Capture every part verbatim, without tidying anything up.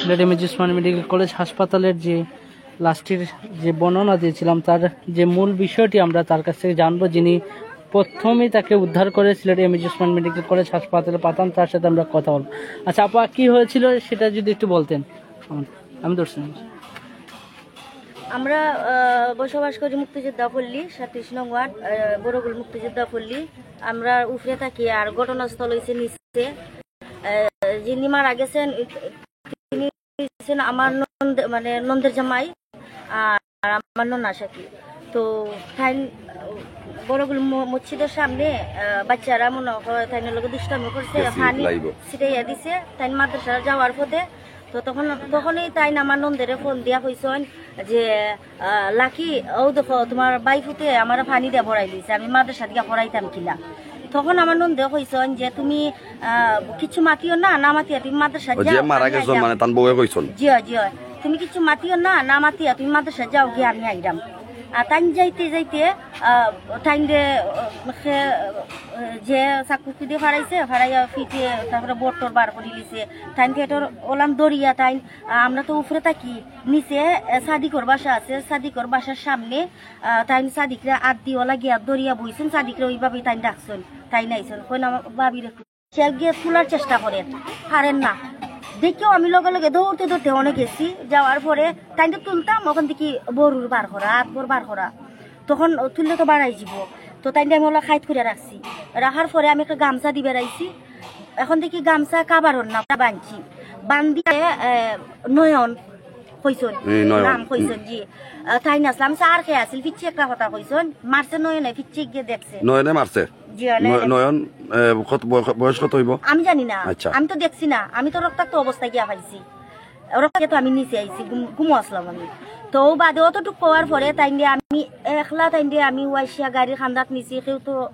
সিলেট এমএজি Osmani medical college হাসপাতালের যে লাশটির যে বর্ণনা দিয়েছিলাম, তার যে মূল বিষয়টি আমরা তার কাছ থেকে জানবো, যিনি প্রথমেই তাকে উদ্ধার করে সিলেট এমএজি ওসমানী মেডিকেল কলেজ হাসপাতালে পাঠান, তার সাথে আমরা কথা বলবো। আচ্ছা আপা, কি হয়েছিল সেটা যদি একটু বলতেন। আমি ধরছি। আমরা আহ, বসবাস করি মুক্তিযোদ্ধা পল্লী, সাতত্রিশ নং ওয়ার্ড, আহ, বড়গুল মুক্তিযোদ্ধা পল্লী। আমরা উপরে থাকি, আর ঘটনাস্থল হয়েছে নিচে। আহ, যিনি মারা গেছেন, তিনি হয়েছেন আমার নন্দ, মানে নন্দের জামাই, আর আমার ননা সাকি। তো তাইন বড়গুল ম- মসজিদের সামনে, আহ, বাচ্চারা মনে হয় তাইনের লগে দুষ্টামি করছে, বেশি পানি লাইব। ছিটাইয়া দিছে। তাইন মাদ্রাসার যাওয়ার পথে, তো তখন তখনই তাইন আমার নন্দেরে ফোন দিয়া কইছইন যে, আহ, লাকি, ও দেখো, তোমার বাইফুতে আমার পানি দিয়া ভরাই দিছে, আমি মাদ্রাসাত গিয়া পড়াইতাম কিলা। তখন আমার নন্দে কইছইন যে, তুমি আহ, কিছু মাতিও না, না মাতিয়া তুমি মাদ্রাসাত ওই যে যাও, মারা আমি গেছেন, আইতাম। মানে তান বউয়ে কইছেন। জি অয়, জি অয়। তুমি কিছু মাতিও না, না মাতিয়া তুমি মাদ্রাসাত যাও, গিয়া আমি আইরাম। আর তাইন যাইতে যাইতে, আহ, তাইন যে, আহ, সে, আহ, যে চাকু কুদি ফারাইছে, ফারাইয়া ফিটে, তারপরে বটর বার করি লিছে। তাইন ফেটর ওলান দরিয়া তাইন, আহ, আমরা তো উপরে থাকি, নিচে, আহ, সাদিকর বাসা আছে, সাদিকর বাসার সামনে, আহ, তাইন সাদিকরা আত দিওয়ালা গিয়া দরিয়া বইছইন, সাদিকরা ওইভাবেই তাইন ডাকছইন, তাইন আইছইন, কইন আমার ভাবিরে। সে গিয়ে তোলার চেষ্টা করে, পারেন না। দেখেও আমি লগে লগে দৌড়তে দৌড়তে অনেক গেছি, যাওয়ার পরে তাইন তো তুলতাম, ওখান থেকে বরুর বার করা, আত বর বার করা, তখন তুললে তো বাড়াই যাব। তো তাইন আমি ওলা খাইত করে রাখছি, রাখার পরে আমি একটা গামছা দি বেড়াইছি। এখন দেখি গামছা কাবারর না, বানছি, বান্ধিয়ে, আহ, নয়ন কইছইন, এই নয়ন। নাম কইছইন, জি। আহ, তাইন আসলাম, চা আর খেয়ে আসিল, ফিরছি একটা কথা কইছইন, মারছে নয়নে, ফিরছি গিয়ে দেখছে। নয়নে মারছে। জি, অনেক। নয়- নয়ন, এ, কত বয়- বয়স কত হইব? আমি জানি না, আচ্ছা। আমি তো দেখছি না, আমি তো রক্তাক্ত অবস্থায় গিয়া পাইছি, রক্তে তো আমি নিচে আইছি, ঘুম- ঘুমো আসলাম আমি। তো ও বাদে অতটুক পাওয়ার পরে তাইন দিয়ে আমি একলা, তাইন দিয়ে আমি ওয়াইশিয়া গাড়ির খান্দাত নিছি, কেউ তো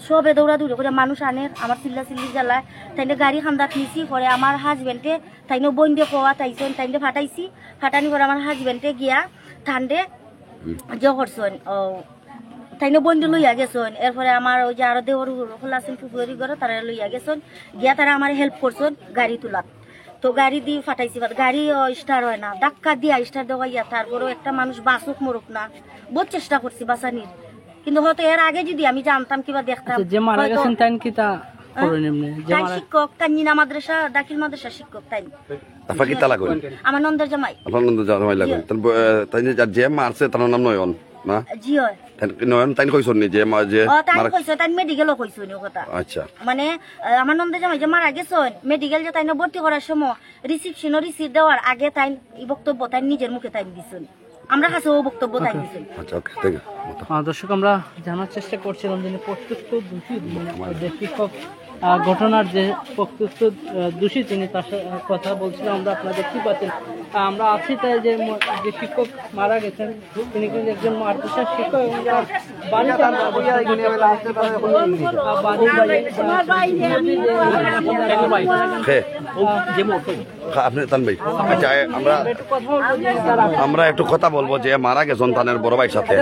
সবে দৌড়াদৌড়ি করে মানুষ আনের, আমার চিল্লা চিল্লি জ্বালায়, তাইন দিয়ে গাড়ি খান্দাত নিছি। পরে আমার হাজবেন্ডে, তাইনও বইন দিয়ে কোয়া তাইছইন, তাইন দিয়ে ফাটাইছি, ফাটানি পরে আমার হাজবেন্ডে গিয়া ঠান্ডে যে করছইন, ও, তাইনও বইন দিয়ে লইয়া গেছইন। এরপরে আমার ওই যে আরো দেওর খোলা আছেন পুকুরি ঘরে, তারা লইয়া গেছইন, গিয়া তারা আমার হেল্প করছইন গাড়ি তুলাত। তো গাড়ি দিয়ে ফাটাইছি, বাট গাড়ি স্টার্ট হয় না, ধাক্কা দিয়া স্টার্ট দেওয়াইয়া, তারপরেও একটা মানুষ বাঁচুক মরুক না, বহুত চেষ্টা করছি বাঁচানির, কিন্তু হয়তো এর আগে যদি আমি জানতাম কিবা দেখতাম, আচ্ছা, যে মারা হয়তো গেছেন তাইন কি তা করেন এমনি? যে তাই মারা শিক্ষক, তাই নিনা মাদ্রাসা, দাখিল মাদ্রাসা শিক্ষক তাই। আপনার কি তালা কইন? আমার নন্দের জামাই। আপনার নন্দ জামাই লাগইন। তান ব-, এ, তাই যে যার যে মারছে তার নাম নয়ন, না? জি অয়। তাই কি নয়ন তাইন কইছইন নি যে মা-, যে ও, তাই মারা- কইছে, তাই মেডিকেলও কইছে নি কথা। আচ্ছা। মানে, আহ, আমার নন্দের জামাই যে মারা গেছইন, মেডিকেল যে তাই না ভর্তি করার সময় রিসিপশনও রিসিট দেওয়ার আগে তাই এই বক্তব্য তাই নিজের মুখে তাই দিছইন, আমরা কাছে ও বক্তব্য তাই দিছইন। আচ্ছা, ওকে, থ্যাংক ইউ। আহ, দর্শক, আমরা জানার চেষ্টা করছিলাম যিনি প্রত্যক্ষদর্শী, মানে যে শিক্ষক, আহ, ঘটনার যে প্রত্যক্ষদর্শী, তিনি তার সাথে কথা বলছিলাম আমরা, আপনারা দেখতেই পাচ্ছেন। আহ, আমরা আছি তাই যে ম-, যে শিক্ষক মারা গেছেন, তিনি কিন্তু একজন মাদ্রাসার শিক্ষক এবং তার বাড়িতে আমরা অবস্থান করতে পারি। আহ, বাড়ির বাইরে হে, ও, যে মো-, খা-, আপনি তান ভাই। আচ্ছা, এ, আমরা, আমরা একটু কথা বলবো যে মারা গেছেন তানের বড় ভাইর সাথে।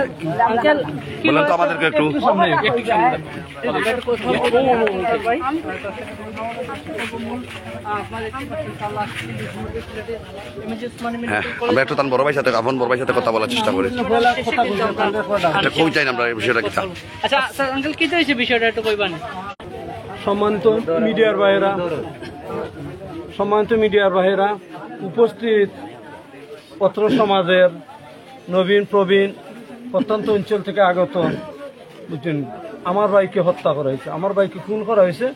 বলেন তো আমাদেরকে একটু। হ্যাঁ, আমরা একটু তান বড় ভাইর সাথে, আপন বড় ভাইর সাথে কথা বলার চেষ্টা করি। আচ্ছা, কই চাই আমরা এই বিষয়টা কিতা? আচ্ছা, আচ্ছা, আঙ্কেল, কিতা হয়েছে বিষয়টা একটু কইবানি? সম্মানিত মিডিয়ার ভাইয়েরা, সম্মানিত মিডিয়ার ভাইয়েরা, উপস্থিত অত্র সমাজের নবীন প্রবীণ, প্রত্যন্ত অঞ্চল থেকে আগত, বুঝছেন, আমার ভাইকে হত্যা করা হয়েছে, আমার ভাইকে খুন করা হয়েছে।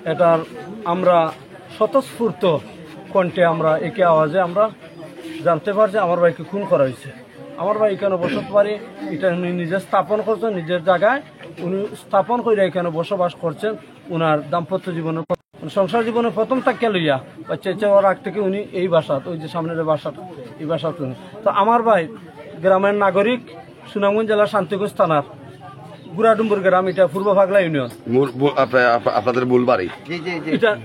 এটার আমরা স্বতঃস্ফূর্ত কণ্ঠে আমরা একই আওয়াজে আমরা জানতে পারছি আমার ভাইকে খুন করা হয়েছে। আমার ভাই এখানে বসত বাড়ি, এটা উনি নিজে স্থাপন করছেন, নিজের জায়গায় উনি স্থাপন করে এখানে বসবাস করছেন। ওনার দাম্পত্য জীবনের প্রথম, সংসার জীবনের প্রথম তাকে লইয়া বাচ্চা ইচ্ছা হওয়ার আগ থেকে উনি এই বাসাত, ওই যে সামনের যে বাসাটা, এই বাসাত উনি। তো আমার ভাই গ্রামের নাগরিক, সুনামগঞ্জ জেলার শান্তিগঞ্জ থানার গুড়াডুম্বুর গ্রাম, এটা পূর্ব ফাগলা ইউনিয়ন। মূল, মূল, আপনার, আপনার, আপনাদের মূল বাড়ি। এটা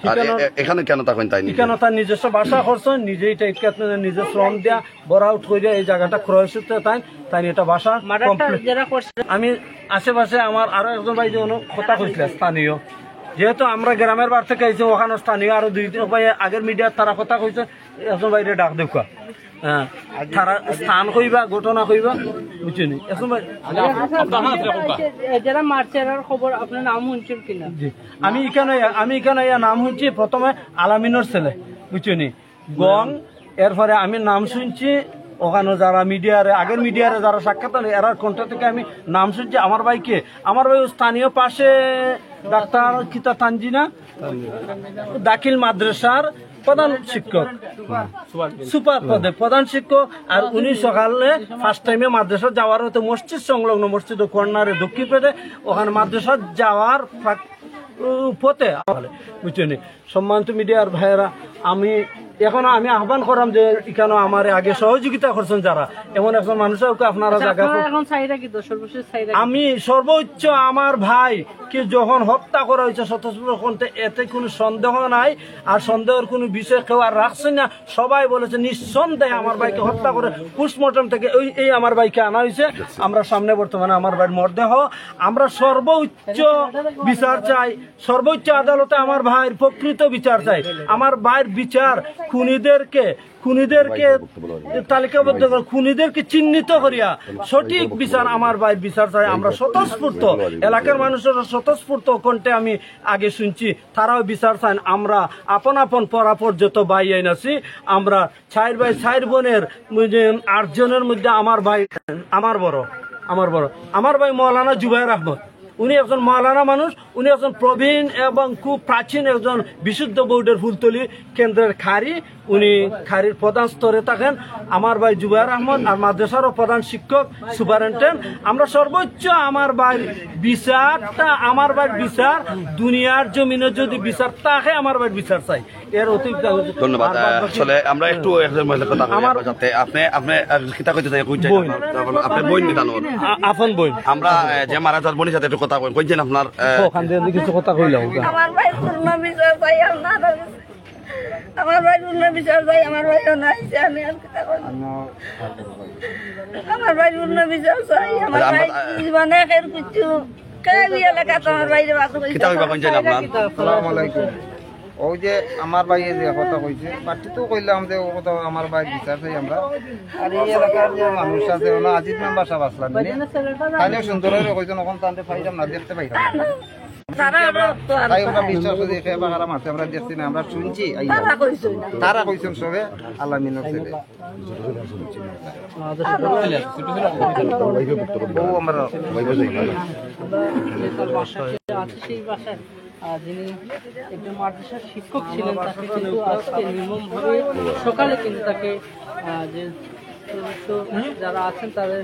আর এ-, ঠিকানা- এ-, এখানে কেন থাকেন তাই নিজে? ঠিকানা তার নিজস্ব বাসা করছেন, নিজে এটা ইটকাত নিজে শ্রম দেয়া, borrow out করে এই জায়গাটা ক্রয় সূত্রে তাই, তাই এটা বাসা মার্ডারটা complete। যারা করছে আমি আশেপাশে আমার আরো একজন ভাই যে অন্য কথা কইছিল স্থানীয়, যেহেতু আমরা গ্রামের বাড়ি থেকে আইছি, ওখানে স্থানীয় আরো দুই তিন ভাই আগের মিডিয়ার তারা কথা কইছে, একজন ভাইরে ডাক দেউক্কা। হ্যাঁ, তারা স্থান কইবা, ঘটনা কইবা, বুঝছো নি? একজন ভাই, এ, যারা মারছে, এরার খবর আপনার নাম শুনছেন কিনা? জি, আমি এখানে, আমি এখানে ইয়া নাম শুনছি প্রথমে আলামিনর ছেলে, বুঝছো নি? গং, এরপরে আমি নাম শুনছি ওখানে যারা মিডিয়ারে, আগের মিডিয়ারে যারা সাক্ষাৎ আনে, এরার কণ্ঠ থেকে আমি নাম শুনছি। আমার ভাইকে, আমার ভাই স্থানীয় পাশে ডাক্তার কিতা তানজিনা দাখিল মাদ্রাসার প্রধান শিক্ষক, সুপার পদে প্রধান শিক্ষক। আর উনি সকালে ফার্স্ট টাইমে মাদ্রাসা যাওয়ার হতে মসজিদ সংলগ্ন মসজিদ কর্নারে দক্ষিণ পেটে ওখানে মাদ্রাসা যাওয়ার ফাঁক- পথে, বুঝছেন? সম্মানিত মিডিয়ার ভাইয়েরা, আমি এখন আমি আহ্বান করাম যে এখানে আমার আগে সহযোগিতা করছেন যারা, এমন একজন মানুষ ওকে আপনারা জায়গা আপনারা এখন চাহিদা কি? দশ বছর চাহিদা কি? আমি সর্বোচ্চ আমার ভাই কে যখন হত্যা করা হয়েছে স্বতঃস্ফূর্ত কণ্ঠে, এতে কোনো সন্দেহ নাই। আর সন্দেহের কোনো বিষয় কেউ আর রাখছে না। সবাই বলেছে নিঃসন্দেহে আমার ভাইকে হত্যা করে পোস্টমর্টম থেকে ওই এই আমার ভাইকে আনা হয়েছে। আমরা সামনে বর্তমানে আমার ভাইয়ের মরদেহ, আমরা সর্বোচ্চ বিচার চাই, সর্বোচ্চ আদালতে আমার ভাইয়ের প্রকৃত বিচার চাই। আমার ভাইয়ের বিচার, খুনিদেরকে খুনিদেরকে তালিকাবদ্ধ করে, খুনিদেরকে চিহ্নিত করিয়া সঠিক বিচার, আমার ভাইয়ের বিচার চাই। আমরা স্বতঃস্ফূর্ত, এলাকার মানুষের স্বতঃস্ফূর্ত কণ্ঠে আমি আগে শুনছি, তারাও বিচার চান। আমরা আপন আপন পরাপর যত ভাই আইন আছি, আমরা চার ভাই চার বোনের মধ্যে আটজনের মধ্যে আমার ভাই, আমার বড়, আমার বড়, আমার ভাই মৌলানা জুবায়ের আহমদ। উনি একজন মৌলানা মানুষ, উনি একজন প্রবীণ এবং খুব প্রাচীন একজন বিশুদ্ধ বোর্ডের ফুলতলি কেন্দ্রের কারি। উনি কারির প্রধান স্তরে থাকেন। আমার ভাই জুবায়ের আহমদ আর মাদ্রাসারও প্রধান শিক্ষক, সুপারিনটেন্ডেন্ট। আমরা সর্বোচ্চ আমার ভাইয়ের বিচারটা, আমার ভাইয়ের বিচার, দুনিয়ার জমিনে যদি বিচার থাকে, আমার ভাইয়ের বিচার চাই। এর অতিরিক্ত আমি ধন্যবাদ। আসলে আমরা একটু একজন মহিলার কথা কই, আমার যাতে আপনি, আপনি, আহ, কিতা কইতে চাই, কইতে চাই, বোন। আপনার, আপনার বোন নিদান। আ-, আফন বোন। আমরা, আহ, যে মারা যাওয়ার বোনের সাথে একটু কথা কই, কইছেন আপনার, আহ, ওখান দিয়ে কিছু কথা কইলাম। আমার ভাই পূর্ণ বিচার চাই আপনার কাছে। আমার ভাই পূর্ণ বিচার চাই, আমার ভাই অনাইছে, আমি আর কিতা করব? আমার ভাই পূর্ণ বিচার চাই, আমার ভাই জীবনে এর কিছু কেউ এলাকাত আমার ভাইরে বাস কইছে। কিতা কইবা কইছেন আপনার? আসসালামু আলাইকুম। ওই যে আমার ভাইয়ে যে কথা কইছে, বাড়তি তো কইলাম যে ও কথা আমার ভাই বিচার চাই আমরা। আর এই এলাকার যে মানুষ আছে, ওনা আজিজ মেম্বার সাহেব আসলাম, তাহলে সুন্দর হয়ে কইছেন, ওখান তাহলে পাইলাম না, দেখতে পাইলাম না। তারা ওরা তো আর তাই ওরা বিশ্বাস করে যে খেয়ে বাগারা মারছে, আমরা দেখছি না, আমরা শুনছি, আইয়া। তারা কইছে না। তারা কইছেন সবে আল্লাহ মিনর ছেলে। ও আমরা যে তার বাসায় যে আছে, সেই বাসায়, আহ, যিনি একজন মাদ্রাসার শিক্ষক ছিলেন, তাকে কিন্তু আজকে নির্মমভাবে সকালে কিন্তু তাকে, আহ, যে তো যারা আছেন তাদের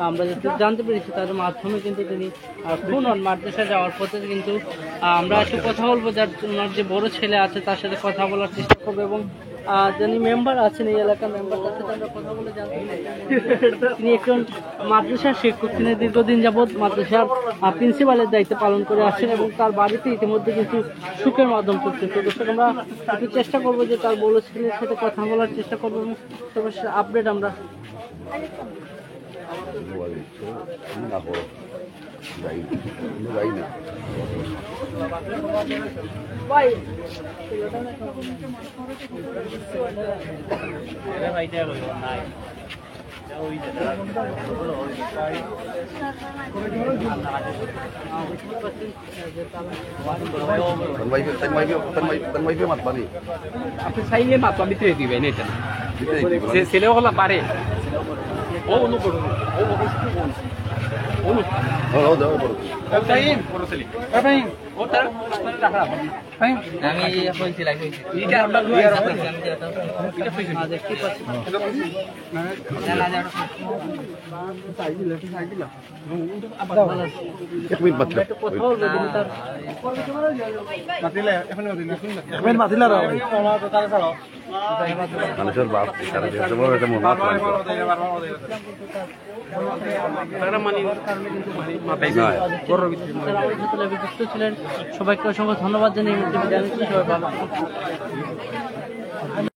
আমরা যেহেতু জানতে পেরেছি, তাদের মাধ্যমে কিন্তু তিনি, আহ, খুন হন। মাদ্রাসা যাওয়ার পথে কিন্তু, আহ, আমরা একটু কথা বলবো, যার ওনার যে বড় ছেলে আছে তার সাথে কথা বলার চেষ্টা করবো এবং, আহ, যিনি মেম্বার আছেন এই এলাকার মেম্বার, তার সাথে আমরা কথা বলে জানতে চাই। তিনি একজন মাদ্রাসার শিক্ষক, তিনি দীর্ঘদিন যাবৎ মাদ্রাসার, আহ, প্রিন্সিপালের দায়িত্ব পালন করে আসছেন এবং তার বাড়িতে ইতিমধ্যে কিন্তু শুকের মাধ্যম চলছে। তো দর্শক, আমরা একটু চেষ্টা করবো যে তার বড় ছেলের সাথে কথা বলার চেষ্টা করবো এবং সর্বশেষ আপডেট আমরা তার মাইফে, তার মাইফে, তার মাইফে, তার মাইফে মাত পানি। আপনি চাইলে মাত পানি দিয়ে দিবেন এটা। দিতে দিতে সে ছেলে হলা পারে। ও অনু করুন। ও অনু করুন। অনু। ও, ও, দাও, করো। ও তাই, বড় ছেলে। ও তার, আপনারা রাখা। আমি ইয়ে কইছি, লাইভ কইছি। এটা আমরা লই আসছি। এটা কইছি। এক মিনিট মাত্র। মাতিলে, এখন মাতিলে। এক মিনিট মাতিলে আর মানুষের বাপ, সারা দেশে বড় একটা মহা তারা মানে, মানে মাথায় নয়। বড় ভিতরে মানে। তারা আমাদের সাথে live-এ যুক্ত ছিলেন। সবাইকে অসংখ্য ধন্যবাদ জানিয়ে এই মুহূর্তে বিদায় নিচ্ছি। সবাই ভালো থাকুন।